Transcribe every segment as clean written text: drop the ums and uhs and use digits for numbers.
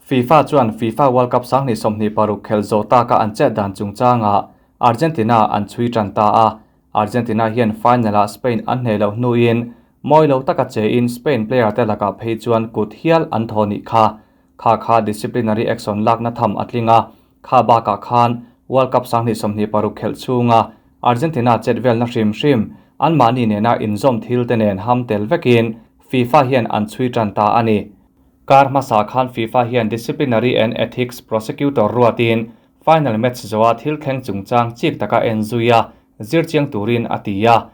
FIFA chuan FIFA World Cup 2026 khelh zawh taka an chet dan chungchangah Argentina an chhui tan ta a. Argentina hian final-ah Spain an hneh loh hnuin mawi lo taka chein Spain player te lakah phei chuan kut hial an thaw nih kha. Kha kha disciplinary action lakna tham a tling a, kha bakah khan World Cup 2026 khelh chhunga Argentina chet velna hrim hrim anmahni nena inzawm thil te nen ham tel vekin FIFA hian an chhui tan ta a ni. Kar hmasa khan FIFA hian Disciplinary and Ethics Prosecutor ruatin final match zawha thil thleng chungchang chik taka en zui a, zir chiang turin a ti a.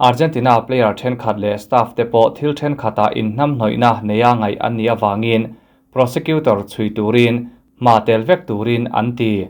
Argentina player thenkhat leh staff te pawh thil thenkhatah inhnamhnawihna neia ngaih an nih avangin prosecutor chhui turin hma tel vek turin an ti.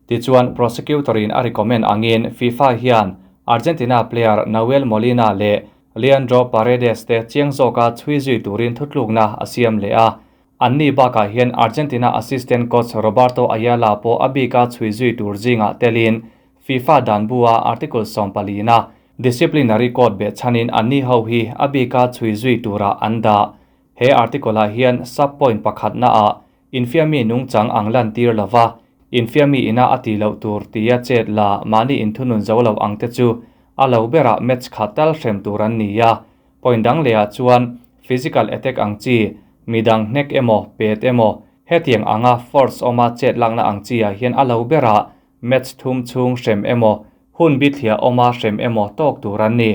Tichuan prosecutor-in a recommend angin FIFA hian Argentina player Nahuel Molina leh Leandro Paredes te chiang zawka chhui zui turin thutlukna a siam leh a. Anni bakah hian Argentina assistant coach Roberto Ayala pawh a bika chhui zui tur zingah telin FIFA dan bua article 14 na disciplinary code be chanin anni ho hi a bika chhui zui tura an dah. He article-ah hian sub point pakhat na a infiami nungchang ang lan tir lova infiami ina a ti loh tur tia chet la mahni inthunun zo lo ang te chu a lo berah match khat tal hrem tur an ni a. Point dang lehah chuan physical attack ang chi midang hnek emaw pet emaw hetiang anga force awma chet lakna ang chi ah hian a lo berah match thum chhung hrem emaw hun bi thliah awma hrem emaw tawk tur an ni.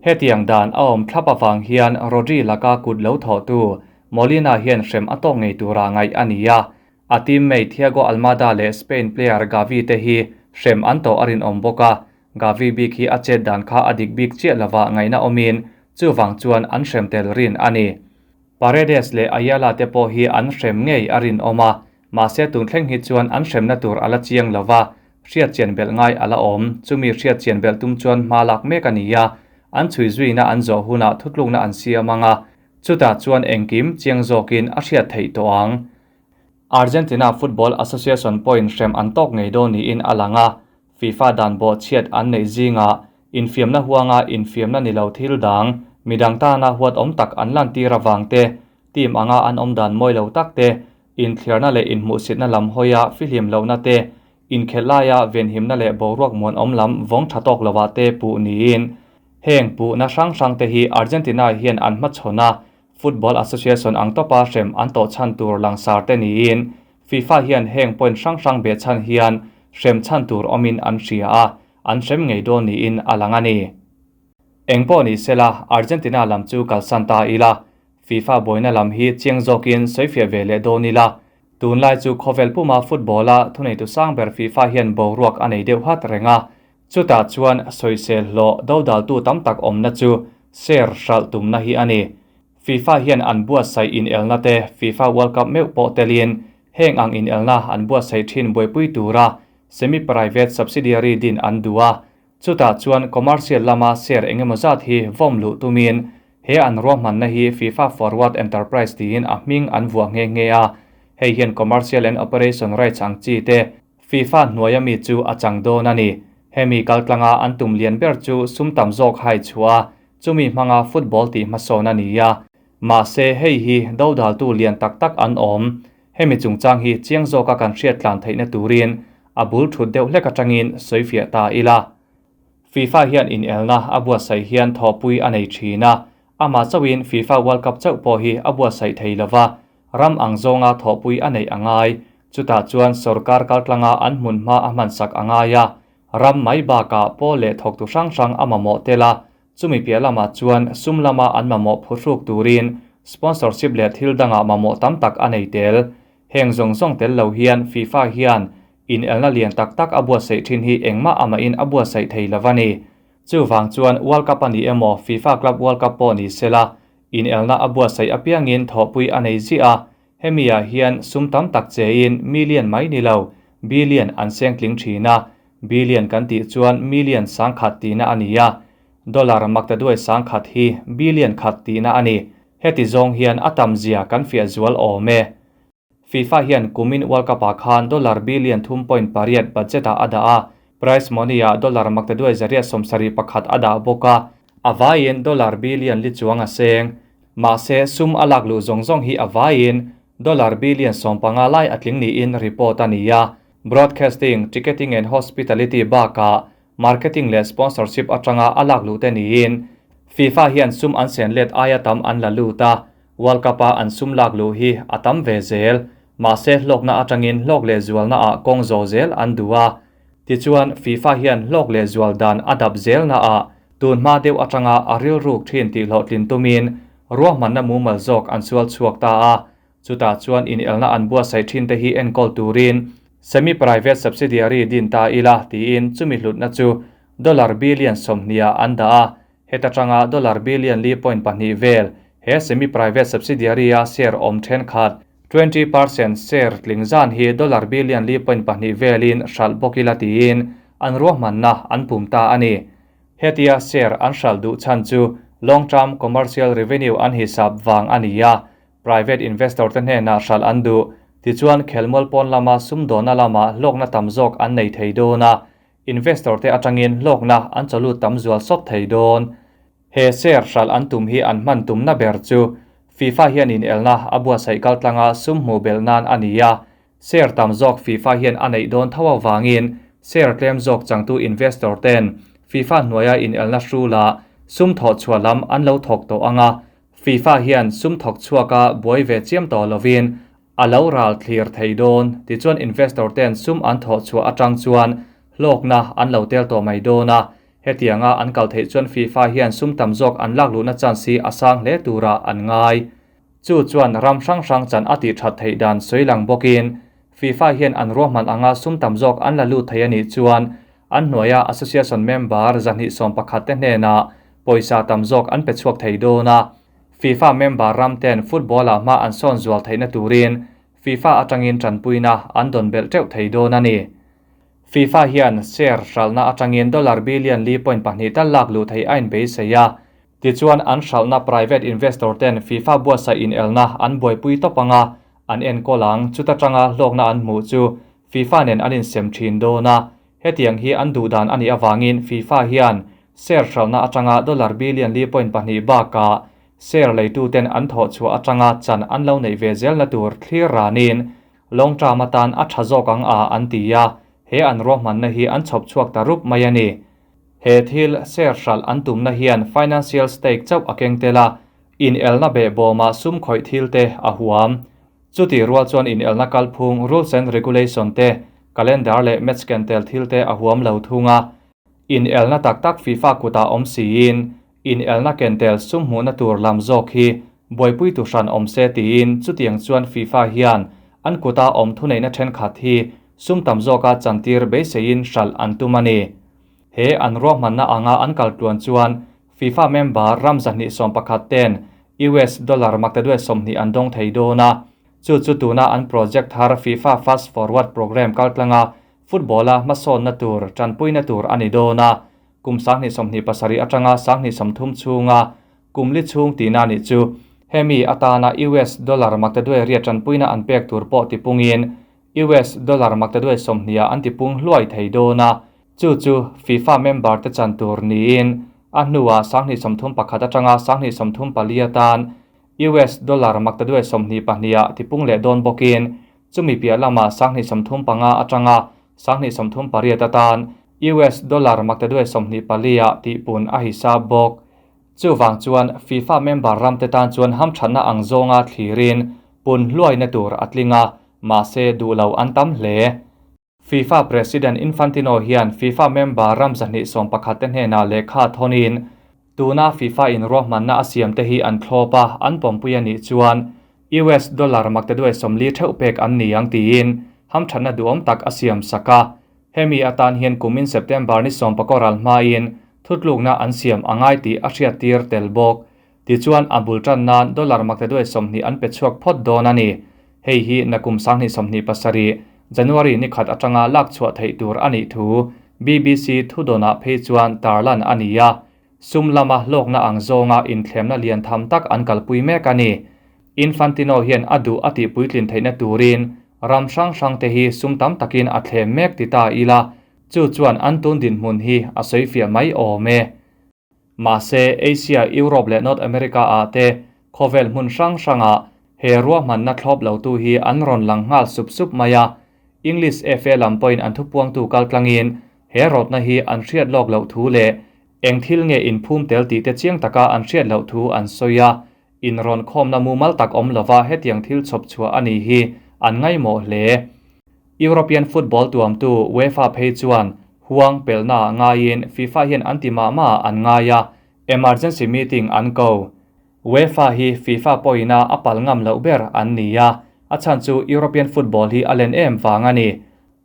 Hetiang dan a awm thlap awang hian Rodri laka kut lo thaw tu Molina hian hrem a tawk ngei tura ngaih a ni a. A teammate Thiago Almada leh Spain player Gavi te hi hrem an tawh a rinawm bawk a. Gavi bik hi a chet dan kha a dik bik chiah lova ngaihna awmin chuwang chuan an hrem tel rin a ni. Paredes leh Ayala te pawh hi an hrem ngei a rinawm a. Mahse tun thleng hi chuan an hremna tur ala chiang lova hriat chian belh ngai ala awm. Chumi hriat chian belh tum chuan hma lak mek a ni a. An chhui zuina an zawh hunah thutlukna an siam anga. Chutah chuan engkim chiang zawkin a hriat theih tawh ang. Argentina Football Association point hrem an tawk ngei dawn niin a lang a. FIFA dan bawh chhiat an neih zinga infiamna huanga infiamna ni lo thil dang midang tana huat awm tak an lan tir awang te, team anga an awm dan mawi lo tak te, inthliarna leh inhmuhsitna lam hawia fihlim lohna te, inkhelh laia venhimna leh boruak muan awm lam vawng tha tawk lova te puh niin. Heng puhna hrang hrang te hi Argentina hian an hmachhawn a, Football Association ang topa hrem an tawh chhan tur langsar te niin FIFA hian heng point hrang hrang be chan hian hrem chan tur awmin an hria a, an hrem ngei dawn niin a lang a ni. Engpawh ni sela Argentina lam chu kalsan ta ila, FIFA buaina lam hi chiang zawkin soifia ve leh dawn ila. Tunlai chu khawvel puma football a thuneitu sang ber FIFA hian boruak a nei deuh hat reng a. Chutah chuan soisel hlawh dodal tu tam tak awmna chu share hral tumna hi a ni. FIFA hian an buatsaih in elna te FIFA World Cup meuh pawh telin heng ang in elna an buatsaih thin buaipui tura semi private subsidiary din an du a. Chutah chuan commercial lama share engemaw zat hi vawm luh tumin he an ruahmanna hi FIFA Forward Enterprise tiin a hming an vuah nge nge a. Hei hian commercial and operation rights ang chi te FIFA hnuaia mi chu a chang dawn a ni. Hemi kaltlanga an tum lian ber chu sum tam zawk hai chua chumi hmanga football ti hmasawn a ni a. Mahse hei hi dodal tu lian tak tak an awm. Hemi chungchang hi chiang zawka kan hriat tlan theihna turin a bul thut deuh hlek atangin soifia ta ila. FIFA hian in elna a buatsaih hian thawpui a nei thin a. Ama chauhin FIFA World Cup chauh pawh hi a buatsaih thei lova. Ram ang zawnga thawpui a nei angai. Chutah chuan sarkar kaltlanga an hmun hma a hman sak angai a. Ram mai bakah pawl leh thawk tu hrang hrang a mamawh tel a. Chumi piah lamah chuan sum lama an mamawh phurhruk turin sponsorship leh thil dangah mamawh tam tak a nei tel. Heng zawng zawng tel lo hian FIFA hian in elna lian tak tak a buatsaih thin hi engmah ama in a buatsaih thei lova ni. Chuwang chuan World Cup ani emaw FIFA Club World Cup pawh ni sela in elna a buatsaih apiangin thawhpui a nei zi a. Hemi ah hian sum tam tak chein million mai ni lo billion an seng tling thin a. Billion kan tih chuan million sang khat tihna a ni a. Dollar makta duai sang khat hi billion khat tihna a ni. Heti zawng hian a tam zia kan fiah zual awm e. FIFA hian kumin World Cup ah khan dollar billion 3.8 budget ah a dah a. Prize money ah dollar makta duai zariat 71 a dah bawk a. A vaiin dollar billion li chuang a seng. Mahse sum a lak luh zawng zawng hi a vaiin Dollar billion 15 lai a tling niin report a ni a. Broadcasting, ticketing and hospitality bakah marketing leh sponsorship atanga a lak luh te niin FIFA hian sum an sen let aia tam an la lut a, World Cup-a an sum lak luh hi a tam ve zel. Mahse hlawkna atangin hlawk leh zualna ah kawng zawh zel an duh a. Tichuan FIFA hian hlawk leh zual dan a dap zelna ah tun hma deuh atanga a rilruk thin tih hlawhtlin tumin ruahmanna mumal zawk an sual chhuak ta a. Chutah chuan inelna an buatsaih thin te hi enkawl turin semi-private subsidiary din ta ila tiin chumi hlutna chu dollar billion 20 ah an dah a. Heta tanga dollar billion li point pahnih vel he semi-private subsidiary a share awm thenkhat 20% share tling zan hi dollar billion li point pahnih velin hralh bawk ila tiin an ruahmanna an pum ta a ni. Hetia share an hralh duh chhan chu long term commercial revenue an hisap vang a ni a, private investor te hnenah hralh an duh. Tichuan khelmual pawn lama sumdawhna lama hlawkna tam zawk an nei thei dawn a, investor te atangin hlawkna an chawlut tam zual sawt thei dawn. He share hralh an tum hi an hman tumna ber chu FIFA hian inelna a buatsaih kaltlanga sum hmuh belh nan a ni a, share tam zawk FIFA hian a neih dawn tho avangin share tlem zawk changtu investor ten FIFA hnuaia inelna hrula sum thawh chhuah lam an lo thawk tawh anga FIFA hian sum thawk chhuaka buai ve chiam tawh lovin a lo ral thlir thei dawn. Tichuan investor ten sum an thawh chhuah atang chuan hlawkna an lo tel tawh mai dawn a, hetianga an kal theih chuan FIFA hian sum tam zawk an lak luhna chance hi a sang hle turah an ngai. Chu chuan ram hrang hrang chan a tih that theih dan sawi lang bawkin FIFA hian an ruahman anga sum tam zawk an la lut thei a nih chuan an hnuaia association member 211 te hnenah pawisa tam zawk an pe chhuak thei dawn a. FIFA member ram ten football-ah hma an sawn zual theihna turin FIFA atangin tanpuina an dawn belh teuh thei dawn a ni. FIFA hian share hralhna atangin dollar billion li point pahnih tal lak luh theih a inbeisei a. Tichuan an hralhna private investor ten FIFA buatsaih inelna an buaipui tawp anga an enkawl ang. Chuta tanga hlawkna an hmuh chu FIFA nen an insem thin dawn a. Hetiang hi an duh dan a nih avangin FIFA hian share hralhna atanga dollar billion li point pahnih bakah share leitu ten an thawh chhuah atanga chan an lo neih ve zelna tur thlir ranin long term atan a tha zawk ang a an ti a, he an ruahmanna hi an chhawp chhuak ta rup mai a ni. He thil share hralh an tumna hian financial stake chauh a keng tel a, inelna behbawmah sum khawih thil te a huam. Chuti rual chuan inelna kalphung rules and regulation te, calendar leh match ken tel thil te a huam lo thung a. Inelna tak tak FIFA kutah awm siin inelna ken tel sum hmuhna tur lam zawk hi buaipui tu hran awm se tiin chutiang chuan FIFA hian an kuta awm thuneihna thenkhat hi sum tam zawka chantir beiseiin hralh an tum a ni. He an ruahmanna anga an kal tluan chuan FIFA member ram 211 ten US dollar maktaduai 20 an dawng thei dawn a. Chu chu tuna an project thar FIFA Fast Forward program kaltlanga football-a hmasawnna tur tanpuina tur a ni dawn a. Kum 2027 atanga 2030 chhunga kum li chhung tina ni chu hemi atana US dollar maktaduai riat tanpuina an pek tur pawh tipungin US dollar maktaduai 20 an tipung hluai thei dawn a. Chu chu FIFA member te chan tur niin a hnuah 2031 atanga 2034 atan US dollar maktaduai 22 tipung leh dawn bawkin chumi piah lama 2035 atanga 2038 atan US dollar maktaduai 24 tihpun a hisap bawk. Chuwang chuan FIFA member ram te tan chuan hamthatna ang zawnga thlirin pun hluaina tur a tlinga mahse duhlo an tam hle. FIFA President Infantino hian FIFA member ram 211 te hnenah lehkha thonin tuna FIFA in ruahmanna a siam te hi an thlawp a an pawmpui a nih chuan US dollar maktaduai 40 theuh pek an ni ang tiin hamthatna duhawm tak a siam saka. Hemi atan hian kumin September ni 10 ral hmain thutlukna an siam angai tih a hriat tir tel bawk. Tichuan a bul tan nan dollar maktaduai 20 an pe chhuak phawt dawn a ni. Hei hi nakum 2027 January ni khat atanga lak chhuah theih tur a nih thu BBC thudawna phei chuan tarlan a ni a. Sum lama hlawkna ang zawnga inthlemna lian tham tak an kalpui mek a ni. Infantino hian a duh a tihpuitlin theihna turin ram hrang hrang te hi sum tam takin a thlem mek ti ta ila. Chu chuan an tun dinhmun hi a sawi fiah mai awm e. Mahse Asia, Europe leh North America ah te khawvel hmun hrang hranga He ruahmanna thlawp lotu hi an rawn lang nghal sup sup mai a, English FA lam pawhin an thupuangtu kaltlangin he rawtna hi an hriat lawk loh thu leh eng thil nge inphum tel tih te chiang taka an hriat loh thu an sawi a, inrawn khawmna mumal tak awm lova hetiang thil chhawp chhuah a ni hi an ngaimawh hle. European football tuamtu UEFA phei chuan huang pelhnaah ngaiin FIFA hian an ti mah mah an ngai a, emergency meeting an ko. UEFA hi FIFA pawhina a pal ngam loh ber an ni a, a chhan chu European football hi a len em vang a ni.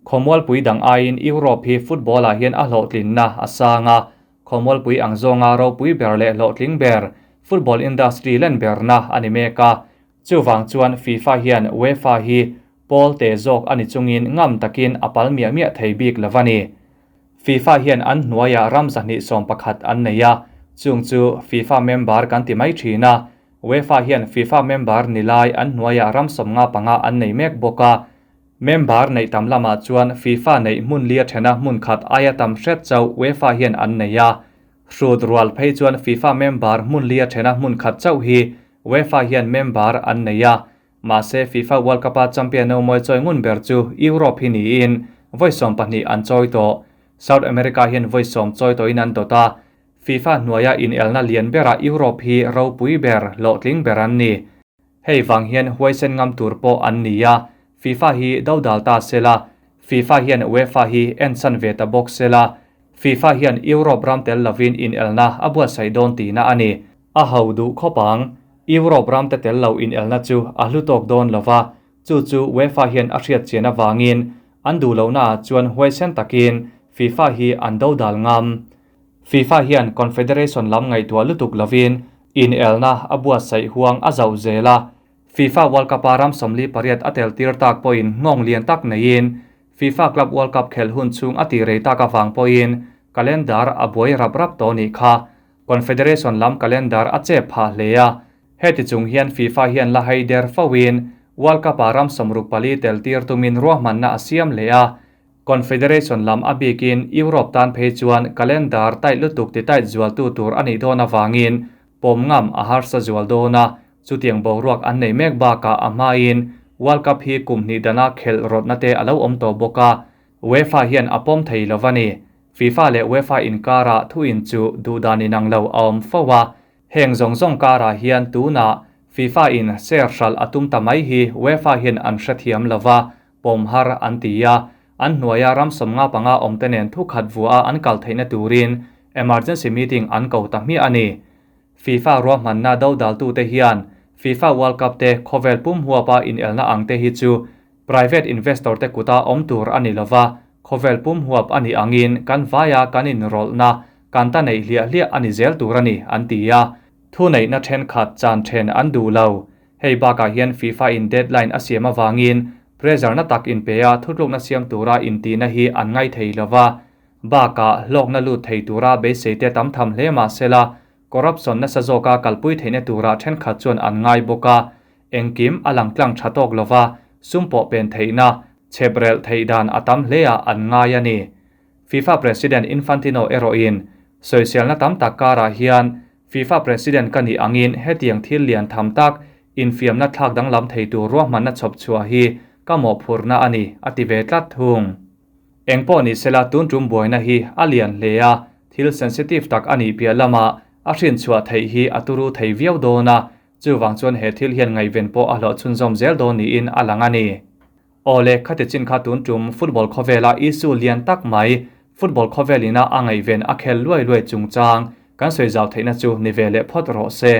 Khawmualpui dang aiin Europe hi football-ah hian a hlawhtlinna a sang a, khawmualpui ang zawnga ropui ber leh hlawhtling ber football industry len berna a ni mek a. Chuvang chuan FIFA hian UEFA hi pawl te zawk a ni chungin ngam takin a pal miah miah thei bik lo a ni. FIFA hian an hnuaiah ram 211 an nei a, chung chu FIFA member kan ti mai thin a. UEFA hian FIFA member ni lai an hnuaiah ram 55 an nei mek bawk a. Member neih tam lamah chuan FIFA neih hmun lia thena hmun khat aia tam hret chauh UEFA hian an nei a. Hrut rual phei chuan FIFA member hmun lia thena hmun khat chauh hi UEFA hian member an nei a. Mahse FIFA World Cup-a champion no mawi chawi ngun ber chu Europe hi niin vawi 12 an chawi tawh. South America hian vawi 10 chawi tawhin an dawt a, FIFA hnuaia inelna lian berah Europe hi ropui ber, hlawhtling ber an ni. Hei vang hian huaisen ngam tur pawh an ni a, FIFA hi dodal ta sela, FIFA hian UEFA hi ensan ve ta bawk sela, FIFA hian Europe ram tel lovin inelna a buatsaih dawn tihna a ni. A ho duh khawp ang. Europe ram te tel lo inelna chu a hlu tawk dawn lo va, chu chu UEFA hian a hriat chian avangin an duh lohnaah chuan huaisen takin FIFA hi an dodal ngam. FIFA hian Confederation lam ngaihtuah lutuk lovin inelna a buatsaih huang a zauh zel a, FIFA World Cup-a ram 48 a tel tir tak pawhin nghawng lian tak neiin FIFA Club World Cup khelh hun chhung a tih rei tak avang pawhin calendar a buai rap rap tawh nih kha. Confederation lam calendar a chep phah hle a, heti chung hian FIFA hian la hai der foin World Cup-ah ram 64 tel tir tumin ruahmanna a siam leh a, Confederation lam a bikin Europe tan phei chuan calendar tight lutuk ti tight zualtu tur a nih dawn avangin pawm ngam a harsa zual dawn a, chutiang boruak an nei mek bakah a hmain World Cup hi kum hnih dana khelh rawtna te a lo awm tawh bawk a, UEFA hian a pawm thei lo a ni. FIFA leh UEFA inkarah thu in chu duhdan inang lo a awm fo a, heng zawng zawng karah hian tunah FIFA in share hralh a tum ta mai hi UEFA hian an hrethiam lo va, pawm har an ti a, an hnuaia ram 55 awmte nen thu khat vuaha an kal theihna turin emergency meeting an ko ta hmiah a ni. FIFA ruahmanna dodaltute hian FIFA World Cup te khawvel pum huapa inelna ang te hi chu Private investor te kuta awm tur a ni lova, khawvel pum huap a nih angin kan vaia kan inrawlhna kan ta neih hliah hliah a ni zel tur a ni, an ti a. Thuneihna thenkhat chan then an duh lo. Hei bakah hian FIFA in deadline a siam avangin pressure na tak inpe a thutlukna siam tura intihna hi an ngai thei lova. Bakah hlawkna lut thei tura beisei te tam tham hle mah sela, corruption nasa zawka kalpui theihna tura thenkhat chuan an ngai bawk a. Engkim a lang tlang tha tawk lova, sum pawh pen theihna, chhep relh theih dan a tam hle a an ngai a ni. FIFA President Infantino erawhin, Sawiselna tam tak karah hian FIFA President ka nih angin hetiang thil lian tham tak infiamna thlak danglam thei tur ruahmanna chhawp chhuah hi ka mawhphurhna a ni, a ti ve tlat thung. Engpawh ni sela tun tum buaina hi a lian hle a, thil sensitive tak a nih piah lamah a hrinchhuah theih hi a turu thei viau dawn a, Chuvang chuan he thil hian ngaihven pawh a hlawh chhunzawm zel dawn niin a lang a ni. Awle, khati chin kha tun tum football khawvela issue lian tak mai, football khawvel ina a ngaihven a khel luai luai chungchang kan sawi zau theihna chu ni ve leh phawt rawh se.